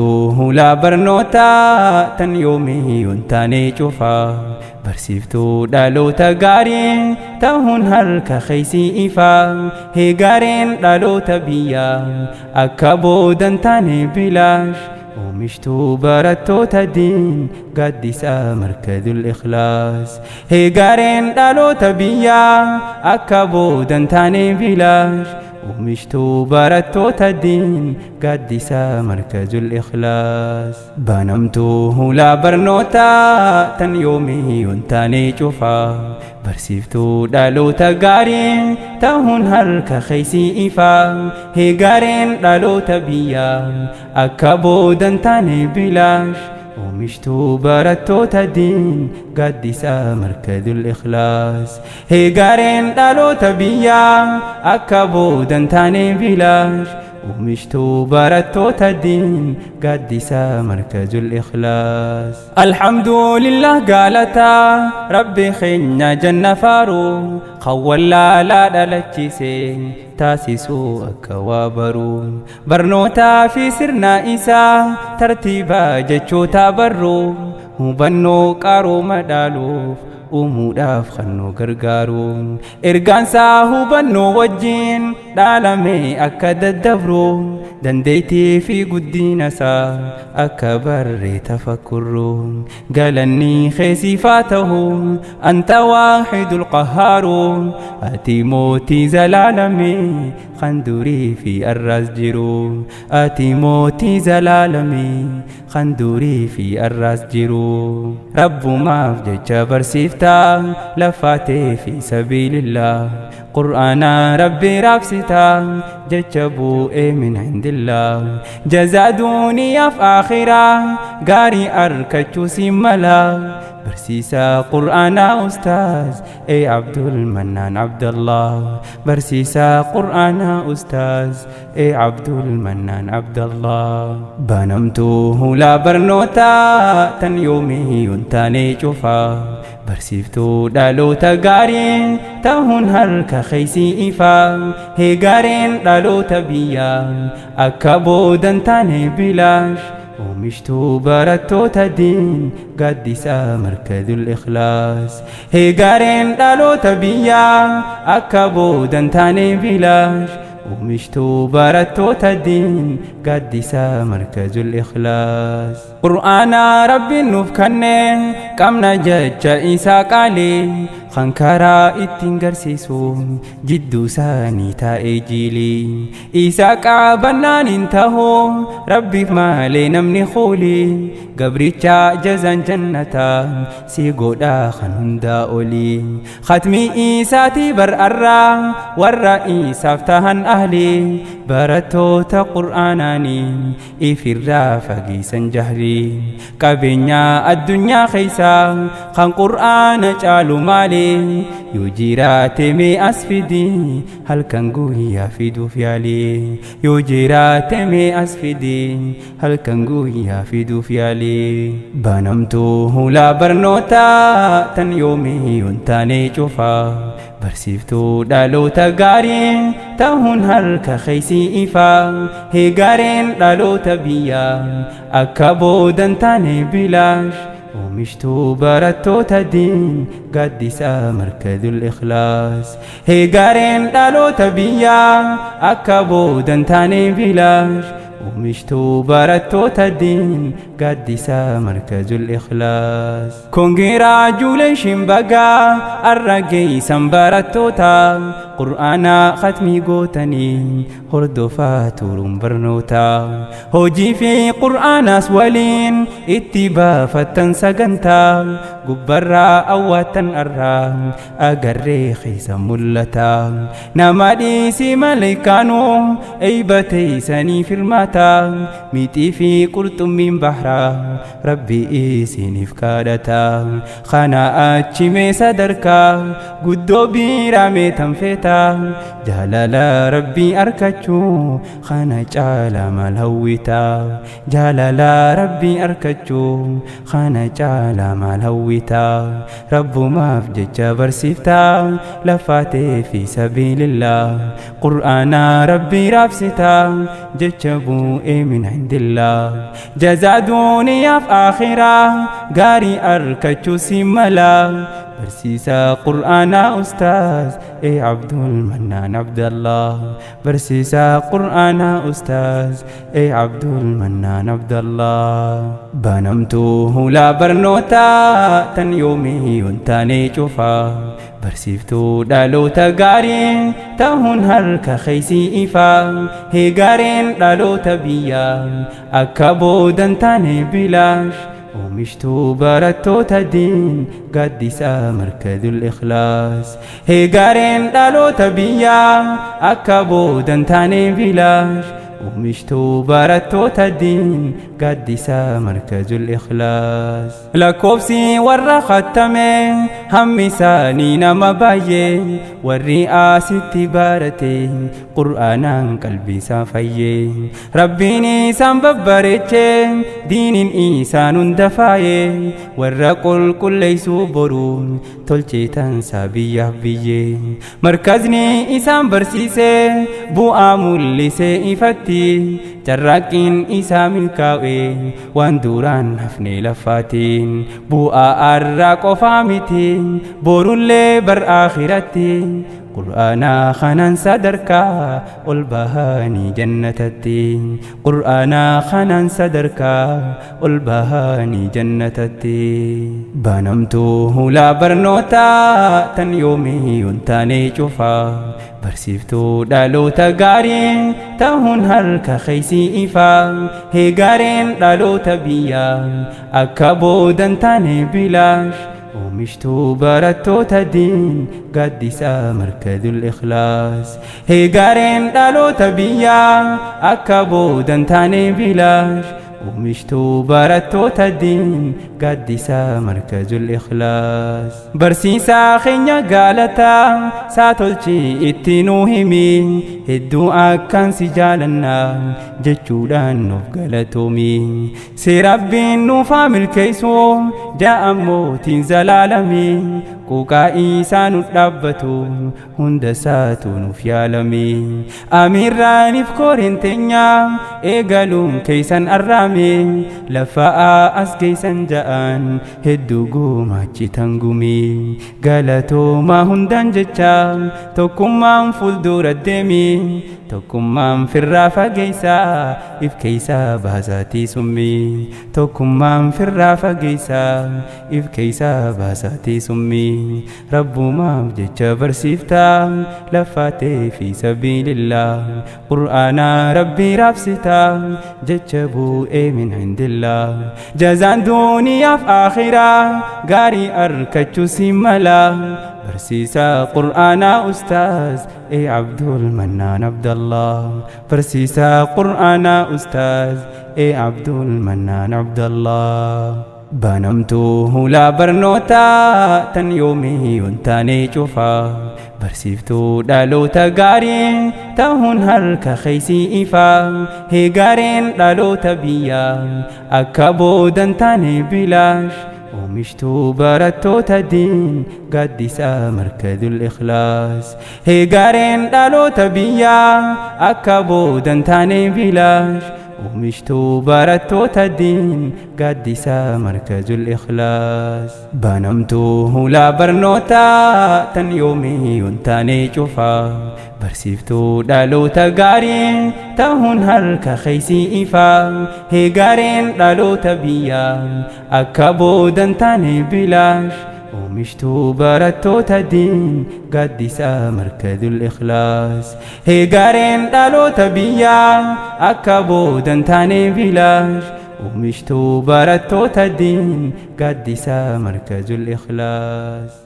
Hulaa barnootaa tan yoomiyyuu hin taane cufaa barsiiftuu dhaloota gaarii ta'uun harka keessi ifaa heegareen dhaloota biyyaa akka boodan taane bilaash oomishtuu barattoota diin gaaddisa markazul ikhlaas heegareen dhaloota biyyaa akka boodan taane bilaash oomishtuu barattoota diin gaaddisa markazul ikhlaas banamtuu hulaa barnootaa tan yoomiyyuu hin taane cufaa barsiiftuu dhaloota gaarii ta'uun harka keessi ifaa heegareen dhaloota biyyaa akka boodan taane bilaash oomishtuu barattoota diin gaaddisa markazul ikhlaas heegareen dhaloota biyyaa akka boodan taane bilaash oomishtuu barattoota diin gaaddisa markazul ikhlaas alhamdulillah galataa rabbi keenya janna faaru kan wallaalaa dhalachiise taasisuu akka waa baru barnootaa fi sirna isaa tartiiba jechoota barru hubannoo qarooma dhaaluuf uumuudhaaf kan nu gargaaru ergaansaa hubannoo wajjin dhaalame akka daddabru dandeettii fi guddina isaa akka barree tafakkurru galanni keessiifaa ta'u anta waaxidul qahhaaru ati mootii zalaalamii kan durii fi arraas jiru ati mootii zalaalamii kan durii fi arraas jiru rabbumaaf jecha barsiiftaa lafaatee fi sabiilillah qur'aana rabbi raabsitaa jecha bu'ee min indillah jazaa duuniyaaf aakhiraa gaarii arkachuu si mala barsiisaa qur'aanaa ustaaz ee Abdul Mannaan Abdallah barsiisaa qur'aanaa ustaaz ee Abdul Mannaan Abdallah banamtuu hulaa barnootaa tan yoomiyyuu hin taane cufaa barsiiftuu dhaloota gaarii ta'uun harka keessi ifaa heegareen dhaloota biyyaa akka boodan taane bilaash oomishtuu barattoota diin gaaddisa markazul ikhlaas heegareen dhaloota biyyaa akka boodan taane bilaash oomishtuu barattoota diin gaaddisa markazul ikhlaas qur'aana rabbiin nuuf kenne qabna jecha isaa qaalii kan karaa ittiin garsiisu jidduu isaanii taa'ee jiilii isaa qaabannaan hin tahu rabbiif malee namni kuulii gabricha jazaan jannataa si godhaa kan hundaa olii khatmii isaatii bar'arraa warra isaaf tahan ahlii barattoota qur'aanaanii ifirraa fageessan jahlii qabeenyaa addunyaa keeysaa kan qur'aana caalu maali yoo jiraate mee as fidi halkan guyyaa fiduuf yaali yoo jiraate mee as fidi halkan guyyaa fiduuf yaali banamtuu hulaa barnootaa tan yoomiyyuu hin taane cufaa barsiiftuu dhaloota gaarii ta'uun harka keessi ifaa heegareen dhaloota biyyaa akka boodan taane bilaash oomishtuu barattoota diin gaaddisa markazul ikhlaas heegareen dhaloota biyyaa akka boodan taane bilaash oomishtuu barattoota diin gaaddisa markazul ikhlaas congratulation bagaa arra geeysan barattoota qur'aana khatmii gootanii hordofaa turuun barnoota hojii fi qur'aanaas waliin itti baafattan sagantaa gubbarraa awwaattan arraa agarree keessa mul'ata nama dhiisi maleekaanuu eeybateeysanii firmaata mixii fi qurxummiin bahraa rabbi isiniif kadhata kana achi mee sadarkaa guddoo biraa mee tanfeeta. barsiifta jaalala rabbii arkachuu kana caala maal hawwita jaalala rabbii arkachuu kana caala maal hawwita rabbumaaf jecha barsiifta lafaatee fi sabiilillah qur'aana rabbii raabsita jecha bu'ee min indillah jazaa duuniyaaf akhiraa gaarii arkachuu si mala barsiisaa qur'aanaa ustaaz ee Abdul Mannaan Abdallah barsiisaa qur'aanaa ustaaz ee Abdul Mannaan Abdallah banamtuu hulaa barnootaa tan yoomiyyuu hin taane cufaa barsiiftuu dhaloota gaarii ta'uun harka keeysii ifaa heegaareen dhaloota biyyaa akka boodan taane bilaash oomishtuu barattoota diin gaaddisaa markazul ikhlaas heegaareen dhaloota biyyaa akka boodan taane bilaash oomishtuu barattoota diin gaaddisaa markazul ikhlaas lakkoofsi warra khattame hammi isaanii nama baay'ee warri asitti barate qur'aanaan qalbii isaa fayyee rabbiin isaan babbareeche diiniin isaan hunda faayee warra qulqulleessuu boruun tolcheetan isaa biyyaaf biyyee markazni isaan barsiise bu'aa mul'isee ifatti carraaqqiin isaa milkaa'e waan duraan hafne lafaatiin bu'aa arraa qofaa miti borullee bar akhiratti qur'aanaa kanaan sadarkaa ol bahanii jannatatti qur'aanaa kanaan sadarkaa ol bahanii jannatatti banamtuu hulaa barnootaa tan yoomiyyuu hin taane cufaa barsiiftuu dhaloota gaarii ta'uun harka keeysii ifaa heegaareen dhaloota biyyaa akka boodan taane bilaash oomishtuu barattoota diin gaaddisaa markazul ikhlaas heegaareen dhaloota biyyaa akka boodan taane bilaash oomishtuu barattoota diin gaaddisaa markazul ikhlaas barsiisaa keenya gaalataa saa tolchi itti nuu himi hedduu akkaan si jaalannaa jechuudhaan nuuf galatoomi si rabbiin nuuf haa milkeessu ja'a mootiin zalaalamii quuqaa isaa nu dhaabbatu hunda isaatu nuuf yaalami amiirraaniif koreen teenya eegaluun keeysan arraame lafa'aa as geeysan ja'an hedduu gumaachitan gumii galatoomaa hundaan jecha tokkummaan fuuldura deemi tokkummaan firraa fageeysaa if keeysaa baasaatii summii tokkummaan firraa fageeysaa if keeysaa baasaatii summii rabbumaaf jecha barsiifta lafaatee fi sabiilillah qur'aanaa rabbii raabsita jecha bu'ee min indillah jazaan duuniyaaf akhiraa gaarii arkachuu si mala barsiisaa qur'aanaa ustaaz ee Abdul Mannaan Abdallah barsiisaa qur'aanaa ustaaz ee Abdul Mannaan Abdallah banamtuu hulaa barnootaa tan yoomiyyuu hin taane cufaa barsiiftuu dhaloota gaarii ta'uun harka keeysii ifaa heegaareen dhaloota biyyaa akka boodan taane bilaash oomishtuu barattoota diin gaaddisaa markazul ikhlaas heegaareen dhaloota biyyaa akka boodan taane bilaash oomishtuu barattoota diin gaaddisaa markazul ikhlaas banamtuu hulaa barnootaa tan yoomiyyuu hin taane cufaa barsiiftuu dhaloota gaarii ta'uun harka keeysii ifaa heegaareen dhaloota biyyaa akka boodan taane bilaash oomishtuu barattoota diin gaaddisaa markazul ikhlaas heegaareen dhaloota biyyaa akka boodan taane bilaash oomishtuu barattoota diin gaaddisaa markazul ikhlaas.